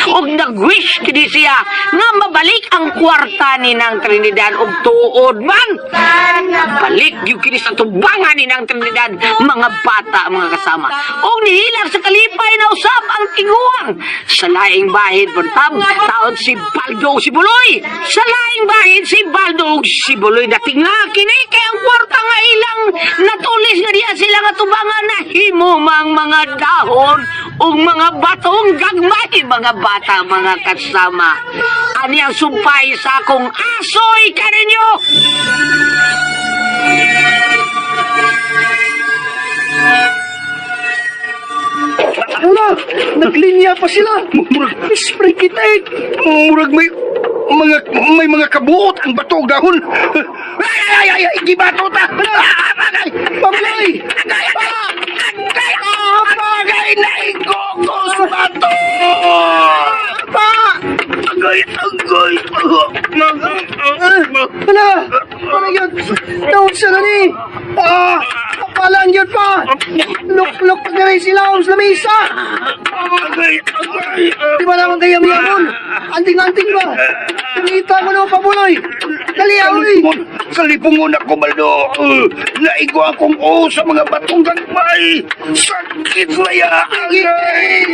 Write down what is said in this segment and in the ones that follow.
Ug nag-wish kini siya nga mabalik ang kwarta ni Nang Trinidad og tuod man. Balik gyud kini sa tubangan ni Nang Trinidad, mga bata, mga kasama. Og nihilak sa kalipay na usab ang tiguang. Sa laing bahid buntab, taod si Baldo ug si Buloy. Sa laing bahid si Baldo ug si Buloy natinga kini kay ang kwarta nga ilang natulis nga diya sila nga tubangan na himo mang mga dahon ug mga batong gagmay, mga bata, mga kasama. Ani ang sumpay sa akong asoy kaninyo. Hala, naglinya pa sila. Murag, Spray kita eh. murag may mga kabuot ang bato og dahon. Ay ay ay, ay gibato ta. Ah, Bagay, Pabloy! agay, agay, bagay naigo ko sa bato. Pa! Agay, agay. Hala! Ano yun? Taon sa nani! Ah! Kapalan yun pa! Luklok pa rin sila sa lamisa! Agay, agay. Di ba naman kayo miyamon? Anting-anting ba? Nakita mo naman, Pabuloy! Dali, uy! Kalipungon ako, Baldo. Naigo akong o sa mga batong gagmay. Sakit na ya. Agay!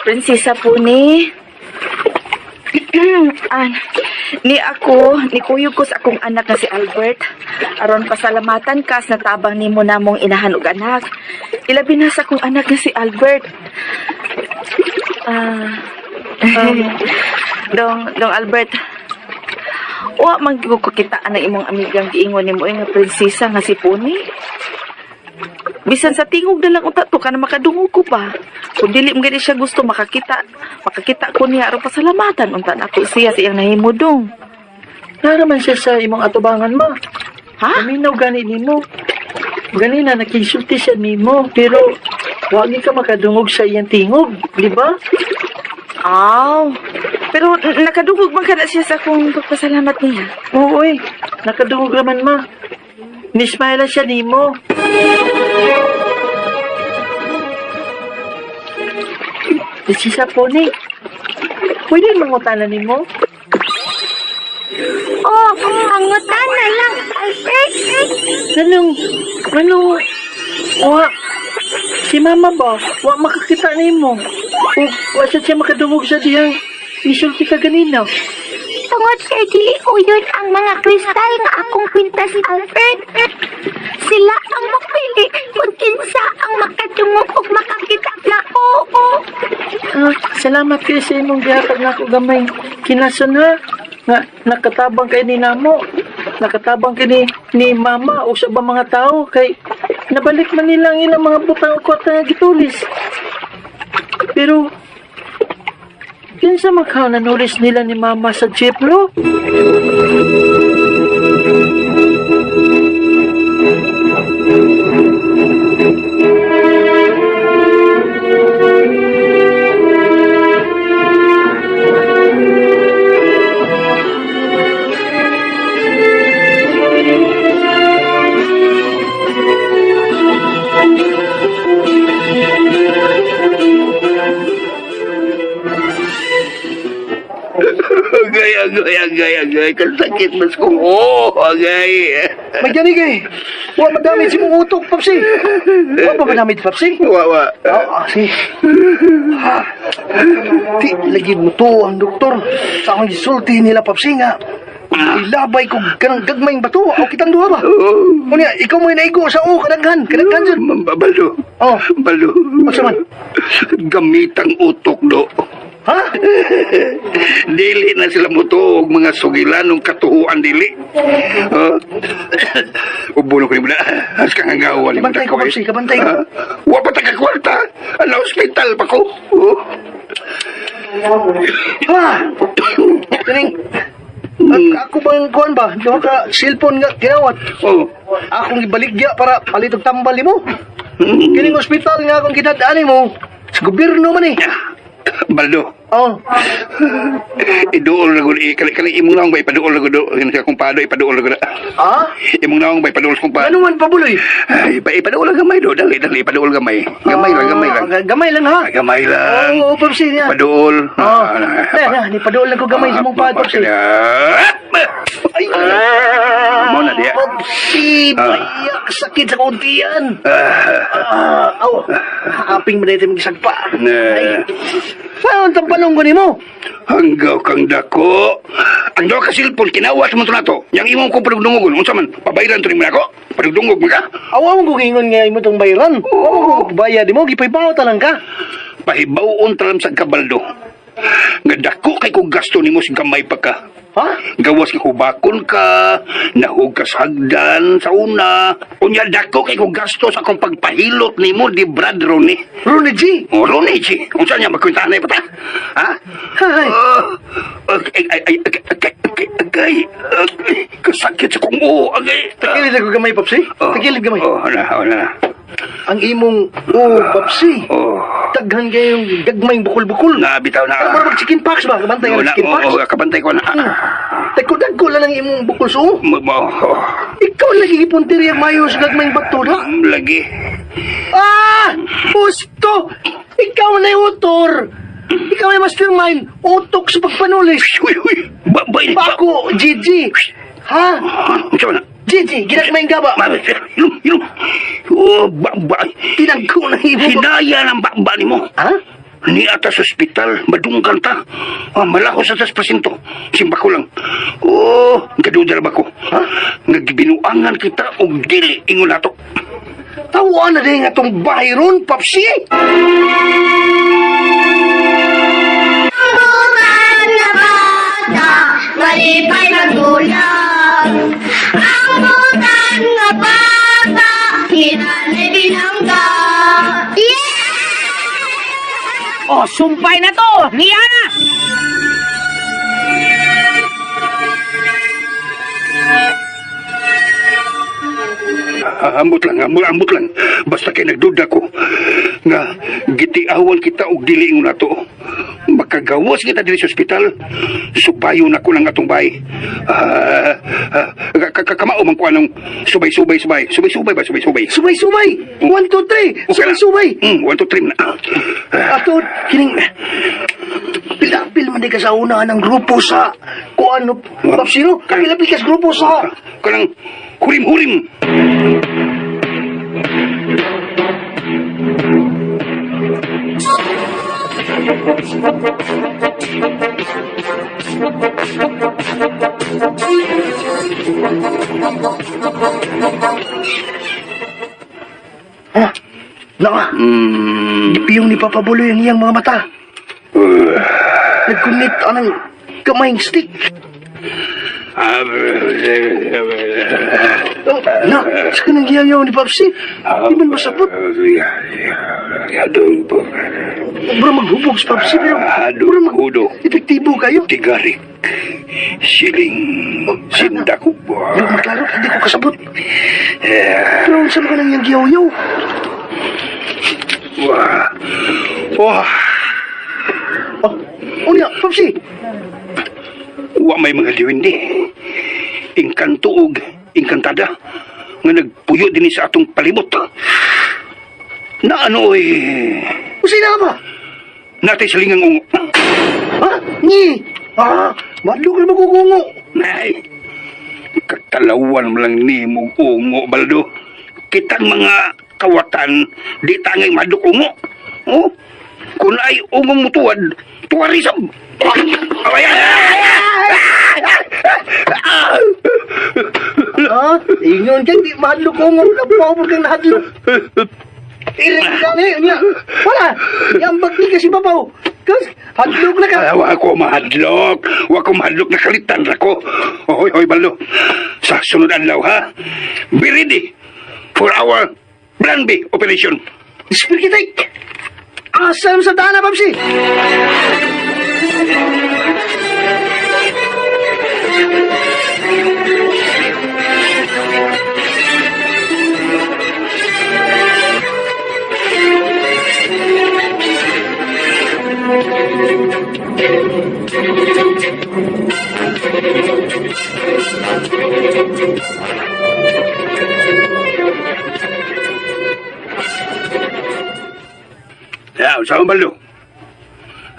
Prinsesa Puni. An, ni ako, ni kuyog ko sa akong anak nga si Albert. Aron pasalamatan ka sa natabang nimo namong inahan og anak. Ilabi na sa akong anak nga si Albert. Ah, dong Albert. Wa man gyud ko kita ang imong amigang giingon nimo nga prinsesa nga si Puni. Bisan sa tingog na lang unta to ka na makadungog ko pa. Kung dili mo gani siya gusto makakita, makakita ko niya aron pasalamatan unta nako siya sa iyang nahimudong. Naraman siya sa imong atubangan mo. Ha? Paminaw gani nimo. Ganina nakisulti siya nimo pero wagi ka makadungog sa iyang tingog, di ba? Aw. Pero nakadungog man kada siya sa akong pagpasalamat niya. Oo, eh. Nakadungog raman ma. Nismile siya nimo. Di siya po ni. Pwede mangutana nimo? Oh, pangutan na lang, Alfred. Anong, ano, wa, si mama ba, wa makakita nimo. O, wa siya makadungog sa diyang nisulti ka ganina. Tungod kay dili uyon ang mga kristal nga akong kwintas, Alfred. Sila ang mapili kung kinsa ang makadungog ug makakita na oo. Ah, salamat kayo sa imong gihatag nako gamay kinason ha. Nga nakatabang kay ni namo. Nakatabang kay ni mama o sa ibang mga tao kay nabalik man nila ang ilang mga butang o kwarta nga gitulis. Pero kinsa makao nanulis nila ni mama sa jeep lo? Agay, agay, agay, agay. Kasakit mas kong oh, agay. May gani kay. Wa madamit si mong utok, Papsi. Wa pa madamit, Papsi? Wa, wa. Ah, si. Ha. Di, lagi mo to ang doktor. Sa akong gisulti nila, Papsi, nga. Ilabay ko kanang gagmayng bato. O kitang duha ba? Unya, ikaw mo'y naigo sa o, kadaghan. Kadaghan dyan. Baldo. Oh. Baldo. Unsa man? Gamitang utok do. Ha? Dili na sila mutuog mga sugilanong katuhuan dili. Huh? Ubuno ko nimo na. As kang agawan nimo. Kabantay ko, Papsi, kabantay ko. Wa pa ta ka kwarta. Ala ospital pa ko. Oh. Ha? Kaning, Ako bang kuan ba? Duha ka cellphone nga kinawat. Oh. Akong ibaligya para palit og tambal nimo. Kining ospital nga akong gidad-an nimo, sa gobyerno man eh. Baldo. Oh, Iduol na gud kali kali imong naong ba ipaduol na gud kani sa akong pado ipaduol na gud. ah? Imong naong ba ipaduol sa akong pado. Ano man pabuloy? Ay, ipaduol lang gamay do, dali dali ipaduol gamay. Gamay lang, gamay lang. Ah, gamay lang ha. Ah, gamay lang. Oo, oh, Popsi niya. Paduol. Oh. Na, na, ni paduol lang ko gamay sa mong pad, Popsi. Ay, mo na diya. Popsi, Ah. payak sakit sa kauntian. Ah, Ah, aw, aping man dito magisagpa. Na. Ay, saan ang palunggo nimo? Hanggaw kang dako. Ang daw ka cellphone kinawat mo to nato. Yang imong ko padugdungogon unsa man? Pabayran to nimo nako. Padugdungog man ka. Awa mo kong ingon nga imo tong bayran. Awa mo kong bayad mo, gipahibaw ta lang ka. Pahibawon talam sa kabaldo. Nga dako kay kog gasto nimo sa gamay pa ka. Ha? Gawas ka hubakon ka, nahug ka sa hagdan sa una. Unya dako kay kog gasto sa akong pagpahilot nimo di Brad Ronnie. Ronnie G. O Ronnie, si. Unsa niya magkwentahan na ipata? Ha? Hay. Ah, ay, ay, ay, ay, ay, ay, ay, ay, kasakit sa kong uo, agay. Tagilid ako gamay, Popsi. Oh, Tagilid gamay. Oh, na, oh, na. Ang imong oh, Popsi. Oh, Daghan kayong gagmayng bukol-bukol. na, bitaw na. Ano ba chicken pox ba? Kabantay No, ka ng na, chicken pox? oh, oh, kabantay ko na. Dagko-dagko lang ang imong bukol sa uo. Oh, Ikaw lagi gipuntirya mayo sa gagmayng baktura. lagi. Ah! Gusto! Ikaw na yung utor! Ikaw na yung mastermind! Utok sa pagpanulis! Uy, uy, ba, ba, ba, Bako, Gigi! Ha? Unsa man na? Gigi, ginagmayng gaba! Ma, ilong, ilong. Oh, ba, ba. Tinagko na imo. Hinaya ng ba, nimo. Ha? Ni ata sa ospital, madunggan ta. Ah, malako sa tas presinto. Simba ko lang. Oh, gaduda na ba ko? Ha? Nagbinuangan kita og dili ingon nato. Tawaan na din nga tong bahay ron, Papsi! Bukan na bata, malipay magulang. Ang bukan na bata, hinanay binangga. Yeah! O, sumpay na to! Niya na! Ah, ambot lang, ambot, ambot lang. Basta kay nagduda ko nga gitiawan kita og dili ingon nato. Makagawas kita diri sa ospital. Subayo na ko lang atong bahay. Ah, ah, kamao man ko anong subay-subay subay. Subay-subay ba subay-subay. Subay-subay! 1, 2, 3! Okay na. Subay-subay! 1, 2, 3 na. Ah, Ato, kining... Pilapil man di ka sa una ng grupo sa... Kuan, no? Papsi, no? Pilapil ka sa grupo sa... Kanang hurim-hurim. Ha? Naka, gipiyong ni Papa Buloy ang iyang mga mata. Nagkunit anang kamayng stick. Oh, na, sa kanang giyaw ni Papsi. Di man masabot. Mura maghubog si Papsi, pero mura mag... Hudo. Epektibo kayo. Tigarik. Siling. Sindako. Hindi ko maklaro, hindi ko kasabot. Pero saan ka nang iyang giyaw-yaw? Wah. Wah. Oh, unya, Papsi. Wa may mga liwindi. Engkanto og engkantada nga nagpuyo dinhi sa atong palibot. Na ano oy, Usay na ba? natay silingang ungo. Ha? Ni! Ah, madlok na magugungo. Nay, katalawan mo lang ni mo ungo, Baldo. Kitang mga kawatan, di tangay madok ungo. Oh, kung ay ungong mutuwad, tuwari sa... Ay, ay, ay, ay, ay. Ha? Ingon kang di mahadlok ungo. Napaw kang nahadlok. Iring ka ni, unya. Wala. Yambag ni kasi babaw. Kas, hadlok na ka. Ah, wa ko mahadlok. Wa ko mahadlok, nakalitan ra ko. Hoy, hoy, Baldo. Sa sunod adlaw, ha? Be ready for our Plan B operation. Spirkitik! Asam sa dana, Babsi! Ya, usa Baldo.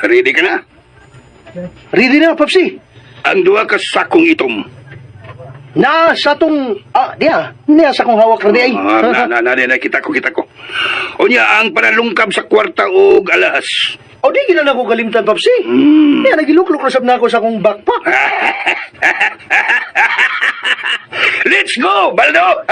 Ready ka na? Ready na, Papsi. Ang duha ka sakong itom. Na sa tong diya, niya sa kong hawak ra di ay. Ah, na, na, na, na, kita ko, kita ko. Unya, ang panalungkab sa kwarta og alahas. O di gina na ko kalimtan, Papsi. Niya nagiluklok ra sab nako sa akong backpack. Let's go, Baldo!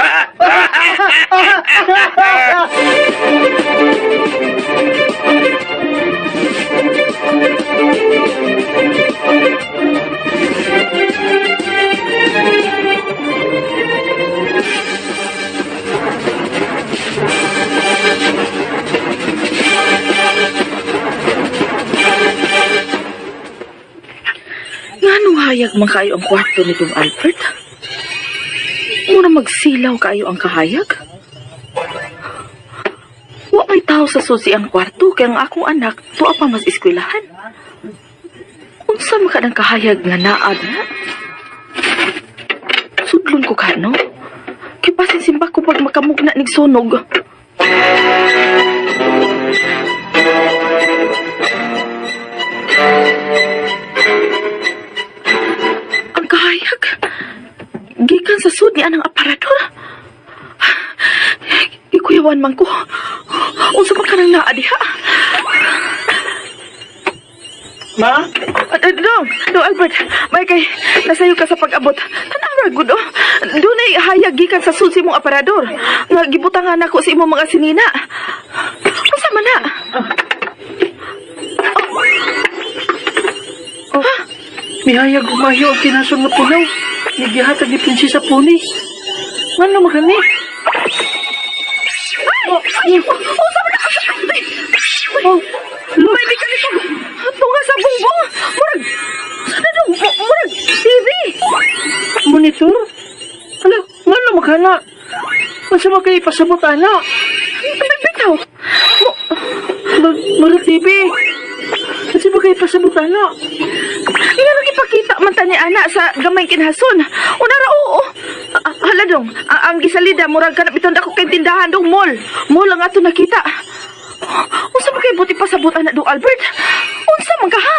Nganong hayag man kayo ang kwarto ni Dong Alfred? Mura magsilaw kayo ang kahayag? Wa may tao sa susi ang kwarto kay ang akong anak tuwa pa mas eskwelahan. Unsa man ka ng kahayag nga naa na? Sudlon ko ka, no? Kay basin simba ko pag makamugna nig sunog. Ang kahayag. Gikan sa sud ni anang aparador. Gikuyawan man ko. Unsa man ka nang naa diha? Ma? Dong, Dong Albert, may kay nasayo ka sa pag-abot. Tanawa gud oh. Dunay hayag gikan sa sud sa imong aparador. Nga gibutangan nako sa imong mga sinina. Unsa man na? Mihayag umayo ang kinason nga punaw. Nigihatag ni Prinsesa Puni. Ngano magani? Ay! Unsa man na? Oh, May di ka nito. Tunga sa bungbong. Murag, sana dong, murag TV. Monitor? Hala, ngano magana? Unsa man kay pasabot ana? Bitaw. Murag TV. Unsa man kay pasabot ana? Nga nang ipakita man ta ni ana sa gamay kinhason. Una ra oo. Hala dong, ang gisalida murag kanap bitong dako kay tindahan dong mall. Mall ang ato nakita. Unsa man kay buti pasabot ana dong Albert? Unsa man kaha?